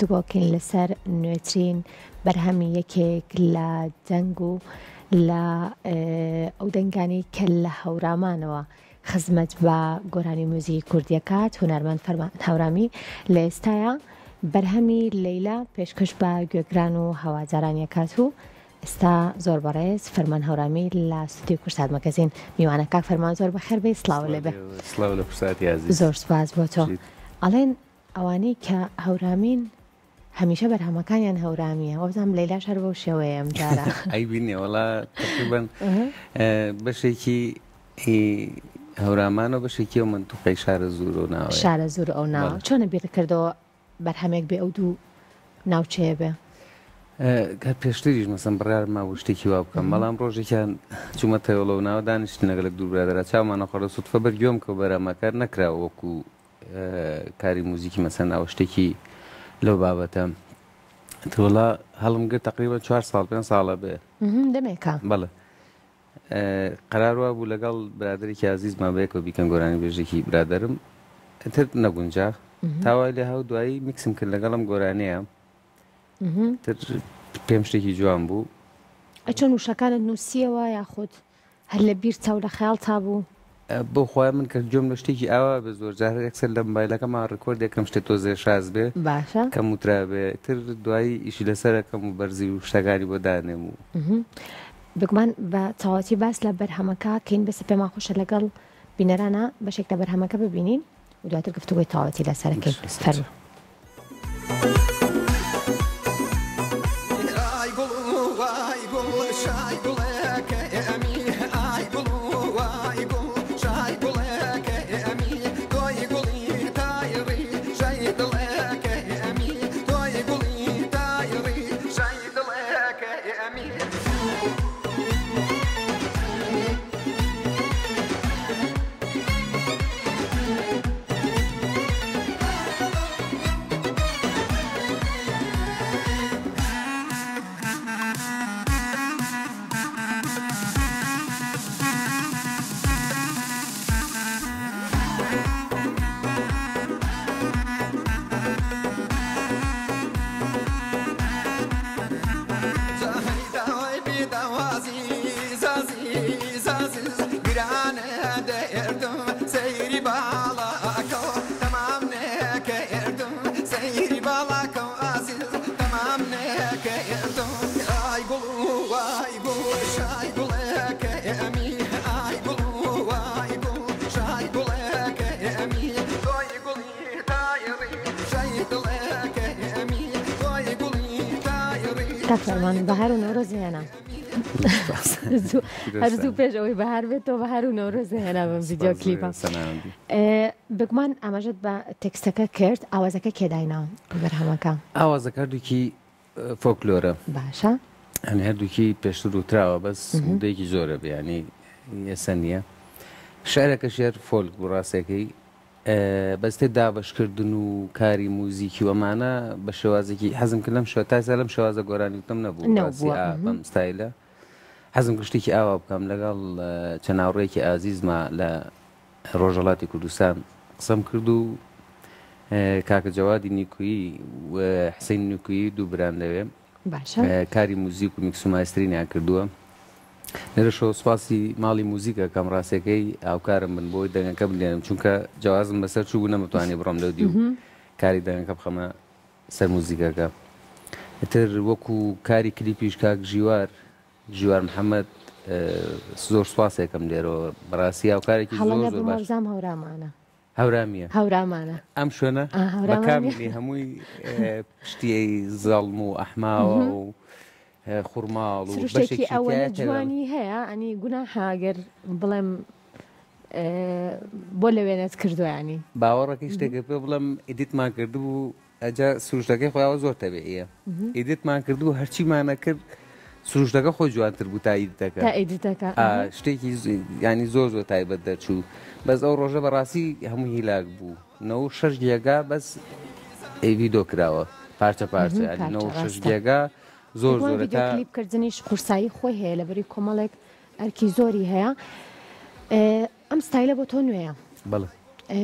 گفتوگۆکەین لەسەر نوێترین بەرهەمی یەکێک لە دەنگ و لە ئەو دەنگانی کە لە هەورامانەوە خزمەت بە گۆرانی موزیکی کوردیەکات هونەرمەند فەرمان هەورامی لە ئێستایا بەرهەمی لەیلا پێشکەش بە گوێگران و هەوادارانیەکات و ئێستا زۆر بەڕێز فەرمان هەورامی لە ستودیۆی کوردسات مەگەزین میوانە کاک فەرمان زۆر بەخێر بێی سڵاو لێ بێ. سڵاو لە کوردساتی ئازیز. زۆر سوپاس بۆ تۆ. ئەڵێن ئەوانەی کە هەورامین هەمیشە بەرهەمەکانیان هەورامیە وابزانم لەیلاش هەر بەو شێوەیە ئەم جارە. عەیبی نیە وەڵا تەقریبەن بەشێکی هەورامانە و بەشێکی ئەو مەنتوقەی شارەزوور و ناوەیە. شارەزوور ئەو ناوە. چۆنە بیرت کردەوە بەرهەمێک بێ ئەو دوو ناوچەیە بێ؟ هەر پێشتریش مەسەن بڕیارم مابوو شتێکی وا بکەم بەڵام ڕۆژێکیان چوومە تەوێڵە و ناوە دانیشتین لەگەڵ دوو برادەرا چاومان نەخواردە سوتفە بەر گوێم کەوت بەرهەمەکە نەکراوە وەکو کاری موزیکی مەسەن ئەوە شتێکی لەو بابەتە تۆڵا هەڵم گرت تقریبا چوار ساڵ پێ ساڵە بێ دەمێکە بەڵێ قەرار وا بوو لەگەڵ برادەرێکی ئازیزمان بەیەکەوە بیکەن گۆرانی بێژێکی برادەرم تر نەگونجا تاوای لێ هاو دوایی میکسم کرد لەگەڵم گۆرانەیە تر پێم شتێکی جوان بوو. ئەچۆن وشەکانت نووسیەوە یاخود هەر لە بیرتا و لە خەیاڵتا بوو؟ بۆ خوایە من کە گوێم لە شتێکی ئاوا بێ زۆر جار هەر یەکسەر لە مۆبایلەکەما record ێکەم شتێ تۆزێ شاز بێ باشە. کەم وترا بێ تر دوایی ئیشی لەسەر ئەکەم و بەرزی و شتەکانی بۆ دانێم و. بێگومان بە تەواوەتی باس لە بەرهەمەکە کەین بەسە پێمان خۆشە لەگەڵ بینەرانا بەشێک لە بەرهەمەکە ببینین و دواتر گفتوگۆی تەواوەتی لەسەرەکەین فەرموو. کاک فەرمان بەهار و نەورۆز هێنا هەر زوو پێش ئەوەی بەهار بێت تۆ بەهار و نەورۆز هێنا بەم ڤیدیۆ کلیپە بێگومان ئاماژەت بە تێکستەکە کرد ئاوازەکە کێ دایناوە بەرهەمەکە؟ ئاوازەکە هەردووکی فۆکلۆرە باشە ئەنی هەردووکی پێشتر وتراوە بەس مدەیەکی زۆرە بیانی ئێستا نییە شعرەکە شێر فۆلک بوو ڕاستەکەی بەس تێ دابەشکردن و کاری موزیکی و ئەمانە بە شێوازێکی حەزم کرد لەم شێوە تا ئێستا لەم شێوازە گۆرانی وتم نەبوو ڕاستی نەبووە ئا بەم ستایلە حەزم کرد شتێکی ئاوا بکەم لەگەڵ چەند هاوڕێیەکی ئازیزما لە ڕۆژهەڵاتی کوردستان قسەم کرد و کاکە جەوادی نیکویی و حسین نیکویی دوو بران لەوێ باشە کاری موزیک و میکس و ماسترینیان کردووە لێرەشەوە سوپاسی ماڵی موزیک ئەکەم ڕاستەکەی هاوکارم بن بۆی دەنگەکە بنێرم چونکە جەوازم بەسەر چوو بوو نەمتوانی بڕۆم لەو دیو کاری دەنگەکە بخەمە سەر موزیکەکە ئیتر وەکو کاری کلیپیش کاک ژیوار ژیوار محەمەد زۆر سوپاسێکم لێرەوە بەڕاستی هاوکارێکی هەڵە زۆر زۆر نەبم باش وابزانم هەورامانە هەورامیە هەورامانە ئەم شوێنە ئا هەورامانە بەکاملی هەمووی پشتی زەڵم و ئەحماوە و خورماڵ و سروشتێکی بەشێکی ئەوەنە تایە تەوێڵ. جوانی هەیە ئەنی گوناحە گەر بڵێم بۆ لە وێنەت کردووە ینی. باوەڕەکەی شتێکت پێ بڵێم ئیدیتمان کردبوو ئەجا سروشتەکەی خۆیاوە زۆر تەبیعیە ئیدیتمان کردبوو هەرچیمان ئەکرد سروشتەکە خۆی جوانتر بوو تا ئیدیتەکە تا ئیدیتەکە ئا شتێکی ینی زۆر زۆر تایبەت دەرچوو بەس ئەو ڕۆژە بەڕاستی هەموو هیلاک بوو 96 گێگا بەس ڤیدۆ کراوە پارچە پارچە ینی 96 گێگا زۆر بێگومان زۆرە ڤیدیۆ تا کلیپ کردنیش قورسایی خۆی هەیە لەبەری کۆمەڵێک ئەرکی زۆری هەیە ئەم ستایلە بۆ تۆ نوێیە بەڵێ.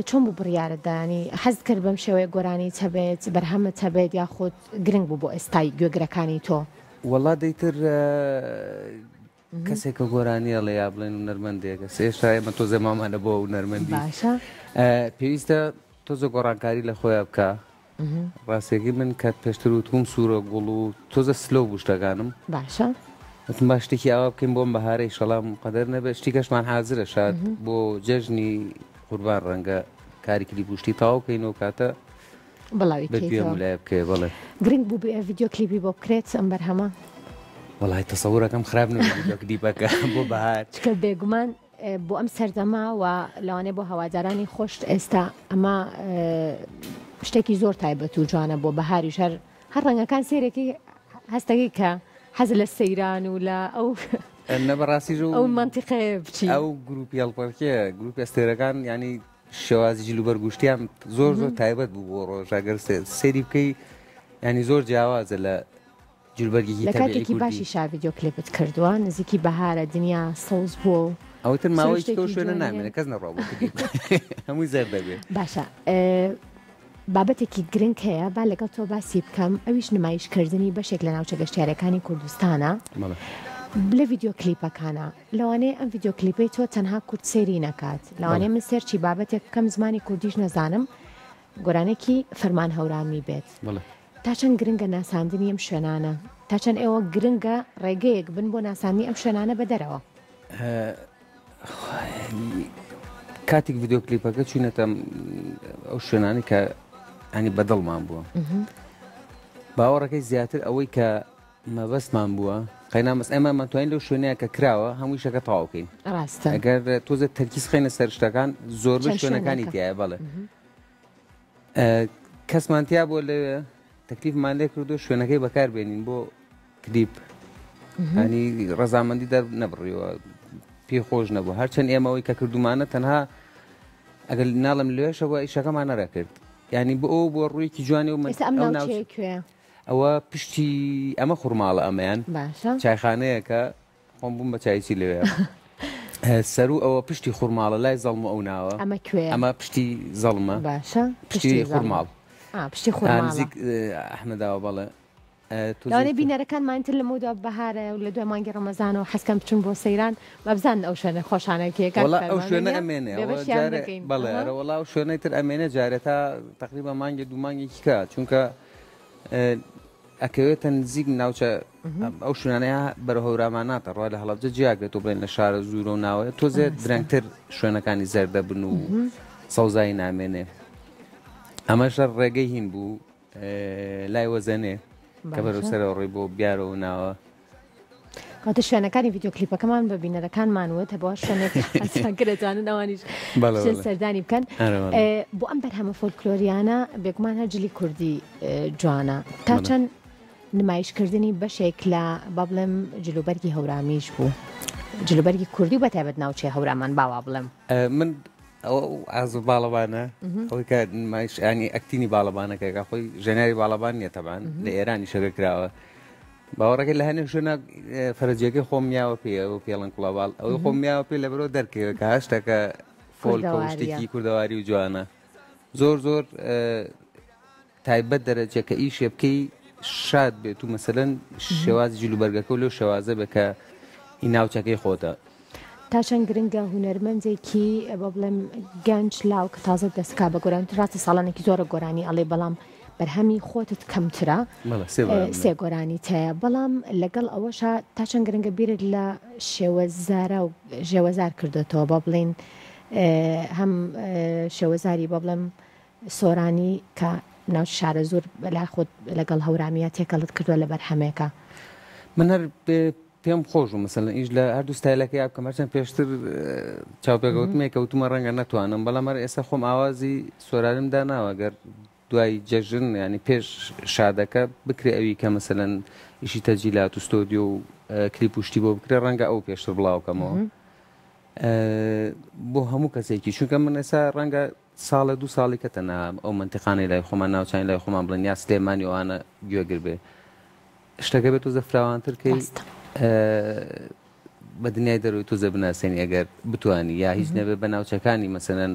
چۆن بوو بڕیارت دا یانی حەزت کرد بەم شێوەیە گۆرانیت هەبێت بەرهەمت هەبێت یاخود گرنگ بوو بۆ ئێستای گوێگرەکانی تۆ؟ وەڵا دەیتر کەسێک کە گۆرانی ئەڵێ یا بڵێن هونەرمەندێکە ئێستا ئێمە تۆزێ مامانە بۆ هونەرمەندی باشە پێویستە تۆزە گۆڕانکاری لە خۆیان بکە ڕاستەکەی من کە پێشتر وتوم سوورە گوڵ و تۆزە slow بوو شتەکانم باشە وتم با شتێکی ئاوا بکەین بۆم بەهارە ئیشەڵا مقەدەر نەبێت شتی کەشمان حازرە شاد بۆ جەژنی قوربان ڕەنگە کاری کلیپ و شتی تەواو کەین و کاتە بڵاوی بە گوێ کەیتەوە مولای بکەوێ بەڵێ. گرنگ بوو ڤیدیۆ کلیپی بۆ بکرێت ئەم بەرهەمە؟ وەڵای تەسەورەکەم خراپ نەبوو ڤیدیۆ کلیپەکە بۆ بەهار. چونکە بێگومان بۆ ئەم سەردەمە و لەوانەیە بۆ هەوادارانی خۆشت ئێستا ئەمە شتێکی زۆر تایبەت و جوانە بۆ بەهاریش هەر هەر ڕەنگەکان سێرێکی هەستەکەی کە حەز لە سەیران و لە ئەو نە بەڕاستیش ئەو مەنتیقەیە بچی ئەو گروپی هەڵپەڕکێ گروپی ئەستێرەکان ینی شێوازی جلوبەرگ و شتیان زۆر زۆر تایبەت بوو بۆ ڕۆژ ئەگەر سەیری بکەی ینی زۆر جیاوازە لە جلوبەرگێکی لە تەبیعی کاتێکی کوردی. باشی شا ڤیدیۆ کلیپت کردووە نزیکی بەهارە دنیا سەوز بووە و ئەوتر ماوەی سروشتێکی تۆ شوێنە جوانی نامێنێ هەیە. کەس نەڕوا بۆ کلیپ هەمووی زەرد دەبێ. باشە بابەتێکی گرنگ هەیە با لەگەڵ تۆ باسی بکەم ئەویش نمایشکردنی بەشێک لە ناوچە گەشتیارەکانی کوردستانە بەڵێ. لە ڤیدیۆ کلیپەکانە لەوانەیە ئەم ڤیدیۆ کلیپەی تۆ تەنها کورد سەیری نەکات لەوانەیە من search ی بابەتێک بکەم زمانی کوردیش نەزانم گۆرانێکی فەرمان هەورامی بێت تا چەند گرنگە ناساندنی ئەم شوێنانە تا چەند ئێوە گرنگە ڕێگەیەک بن بۆ ناساندنی ئەم شوێنانە بە دەرەوە؟ کاتێک ڤیدیۆ کلیپەکە چوینەتە ئەو شوێنانی کە ئەنی بەدڵمان بووە باوەڕەکەی زیاتر ئەوەی کە مەبەستمان بووە قەینا مەس ئێمە مەتوانین لەو شوێنەیە کە کراوە هەموو شەکە تەواو کەین ڕاستە ئەگەر تۆزێ تەرکیز خەینە سەر شتەکان زۆربەی چەند شوێنەکانی شوێنێکە؟ تایە بەڵێ کەسمان تیا بووە لەوێ تەکلیفمان لێ کردو شوێنەکەی بەکار بێنین بۆ کلیپ ینی ڕەزامەندی دەر نەبڕیوە پێی خۆش نەبوو هەرچەند ئێمەەوەی کە کردومانە تەنها ئەگەر ناڵم لێشەوە ئیشەکەمان نەرەکرد ینی بۆ ئەو بۆ ڕوویەکی جوانی و من ئێستا ئەم ئەو ناوچەیە کوێیە؟ ئەوە پشتی ئەمە خورماڵە ئەمەیان باشە. چایخانەیەکە خۆم بووم بە چایچی لەوێ سەرو ئەوە پشتی خورماڵە لای زەڵم و ئەو ناوە ئەمە کوێیە؟ ئەمە پشتی زەڵمە باشە پشتی پشتی زەڵمە. خورماڵ ئا پشتی خورماڵە. نزیک ئەحمەداوە بەڵێ لەوانەیە بینەرەکانمان تر لەمەودوا بەهارە و لە دوای مانگی ڕەمەزانەوە حەزکەن بچن بۆ سەیران با بزانن ئەو شوێنە خۆشانە کێیە کاک وەڵا ئەو فەرمان شوێنە وەنیە؟ ئەمێنێ ئەوە بێبەشیان جارێ نەکەین بەڵێ ئەها. ئەرە وەڵا ئەو شوێنەی تر ئەمێنێ جارێ تا تەقریبا مانگێ دوو مانگێکی کا چونکە ئەکەوێتە نزیک ناوچە ئەو شوێنانەیە بەرە هەوراماناتە ڕوا لە هەڵەبجە جیاگرێت و بڵێن لە شارە زوورە و ناوەیە تۆزێ درەنگتر شوێنەکانی زەردە بن و سەوزایی نامێنێ ئەمەش ڕێگەی هین بوو لای وەزەنێ کە بەرەو سەرەوە ڕۆی بۆ بیارەوە ناوە. کاتە شوێنەکانی ڤیددیو کلیپەکەمان بە بینەرەکانمان وت بۆ شوێنێک کرێتوانن ئەوانیش سەردانی بکەن بۆ ئەم بەرهەمە فۆلکلۆریانە بێگومان هەر جلی کوردی جوانە تا چەند نمایشکردنی بەشێک لە با بڵێم جلوبەرگی هەورامیش بوو جلوبەرگی کوردی و بە تایبەت ناوچەی هەورامان باوا بڵێم من ئەوە ئەو ئازو باڵەبانە ئەوەی کە نمایش ینی ئەکتینی باڵەبانەکەکە خۆی ژەنیاری باڵەبان نییە تەبان لە ئێرانی شەکە کراوە باوەڕەکە لە هەنێک شوێنە فەرەجیەکەی خۆم میاوە پێ ئەو پێڵن کوڵەباڵ ئەوەی خۆم میاوە پێ لە بەرەوە دەرکەوێت کە هەشتەکە فۆلکە و شتێکی کوردەواری و جوانە زۆر زۆر تایبەت دەرەجە کە ئیشێ بکەی شاد بێت و مەسەلەن شێوازی جلوبەرگەکە و لەو شێوازە بێ کە ئی ناوچەکەی خۆتە. تا چەند گرنگە هونەرمەندێکی با بڵێم گەنج لاو کە تازە دەست کا بە گۆرانی ڕاستە ساڵانێکی زۆرە گۆرانی ئەڵێ بەڵام بەرهەمی خۆتت کەمترە بەڵێ سێ بەرهەم سێ گۆرانیت هەیە بەڵام لەگەڵ ئەوەشا تا چەند گرنگە بیرت لە شێوەزارا و شێوەزار کردۆتەوە با بڵێین هەم شێوەزاری با بڵێم سۆرانی کە ناوچە شارەزوور لای خۆت لەگەڵ هەورامییە تێکەڵت کردووە لە بەرهەمێکا. من هەر پێم خۆش بوو مەسەلەن ئیش لە هەردوو ستایلەکەیا بکەم هەرچەند پێشتر چاوپێکەوتمێک کەوتومە ڕەنگە نەتوانم بەڵام هەر ئێستا خۆم ئاوازی سۆرانیم داناوە گەر دوای جەژن ینی پێش شادەکە بکرێ ئەوی کە مەسەلەن ئیشی تەجیلات و ستۆدیۆ و کلیپ و شتی بۆ بکرێ ڕەنگە ئەو پێشتر بڵاوکەمەوە بۆ هەموو کەسێکی چونکە من ئێستا ڕەنگە ساڵێ دوو ساڵی کە تەنها ئەو مەنتیقانەی لای خۆمان ناوچانی لای خۆمان بڵێن یا سلێمانی ئەوانە گوێگر بێ شتەکە بێت تۆزە فراوانتر کەی ڕاستە. بە دنیای دەرەوەی تۆزە بناسێنی ئەگەر بتانی یا هیچ نەبێ بە ناوچەکانی مەسەلەن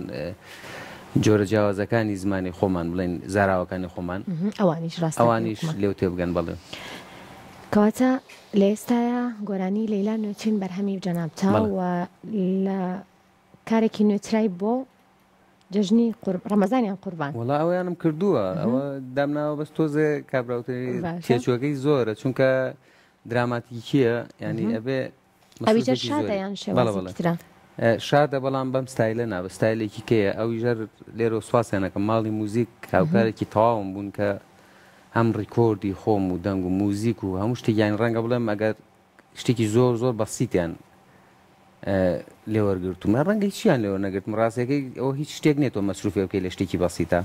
جۆرە جیاوازەکانی زمانی خۆمان بڵێن زاراوەکانی خۆمان ئەوانیش ڕاستە ئەوانیش لێو تێبگەن بەڵێ. کەواتە لە ئێستایا گۆرانی لەیلا نوێترین بەرهەمی جەنابتە و لە کارێکی نوێترای بۆ جەژنی ڕەمەزان یان قوربان؟ وەڵا ئەوەیانم کردووە ئەوە دامناوە بەس تۆزێ کابراوتری تێچووەکەی زۆرە چونکە دراماتیکیە ینی ئەبێ ئەویجە شادە یان شێوازێکی ترە؟ شادە بەڵام بەم ستایلە نا بە ستایلێکی کەیە ئەویش هەر لێرەوە سوپاسیان ئەکەم ماڵی موزیک هاوکارێکی تەواوم بوون کە هەم ڕیکۆردی خۆم و دەنگ و موزیک و هەموو شتێکیان ڕەنگە بڵێم ئەگەر شتێکی زۆر زۆر بەسیتیان لێ وەرگرتوم ڕەنگە هیچیان لێ وەرنەگرتم ڕاستەکەی ئەوە هیچ شتێک نییە تۆ مەسروفێ بکەی لە شتێکی بەسیتە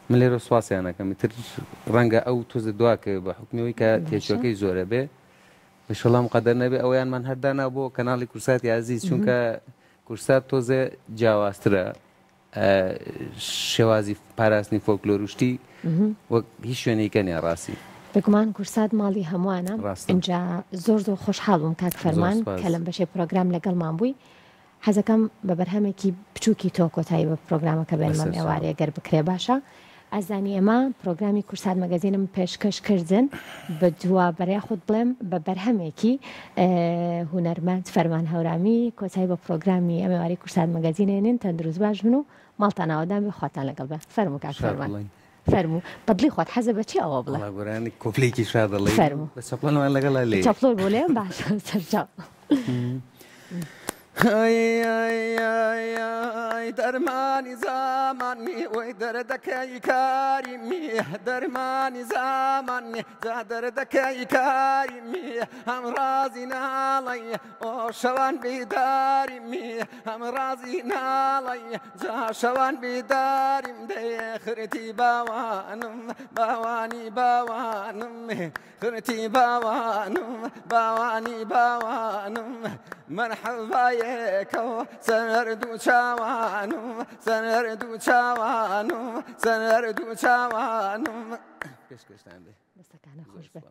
من لێرە سوپاسیان ئەکەم ئیتر ڕەنگە ئەو تۆزە دواکەوێ بە حوکمی ئەوەی کە تێچووەکەی زۆرە بێ ئیشەڵا مقەدەر نەبێ ئەوەیانمان هەر دانا بۆ کەناڵی کورساتی ئازیز چونکە کورسات تۆزێ جیاوازترە شێوازی پاراستنی فۆلکلۆر و شتی وەک هیچ شوێنێکە نیە ڕاستی. بێگومان کورسات ماڵی هەمووانە ئینجا زۆر زۆر خۆشحاڵ بووم کاک فەرمان کە لەم بەشەی پرۆگرام لەگەڵمان بووی حەزەکەم بە بەرهەمێکی بچووکی تۆ کۆتایی بە پرۆگرامەکە بێنم ئەم ئێوارەیە گەر بکرێ باشە ئازانی ئێمە پرۆگرامی کورسات مەگەزینم پێشکەش کردن بە دوا بەر یاخود بڵێم بە بەرهەمێکی هونەرمەند فەرمان هەورامی کۆتایی بە پرۆگرامی ئەم ئێوارەی کورسات مەگەزین هێنین تەندروست باش بن و ماڵتان ئاوەدان بێ خواتان لەگەڵ بێ فەرموو کاک فەرمان فەرموو بەدڵی خۆت حەزە بە چی ئەوە بڵێ وەڵا گۆرانی کۆپلێکی شاد دەڵێی فەرموو بە چەپڵەمان لەگەڵا لێ چەپڵۆر بۆ لێم باشە سەرچاو. ئای ئای ئای ئای دەرمانی زامانی وەی دەردەکەی کاری می دەرمانی زامانی جا دەردەکەی کاری می هەم ڕازی ناڵی ئۆ شەوان بیداری می هەم ڕازی ناڵی جا شەوان بیداریم دەی خرتی باوانم باوانی باوانم خرتی باوانم باوانی باوانم مەرحەبایەکەو سەر دوو چاوانم سەر دوو چاوانم سەر دوو چاوانم پێشکەشتان بێ دەستەکانە خۆش بێ.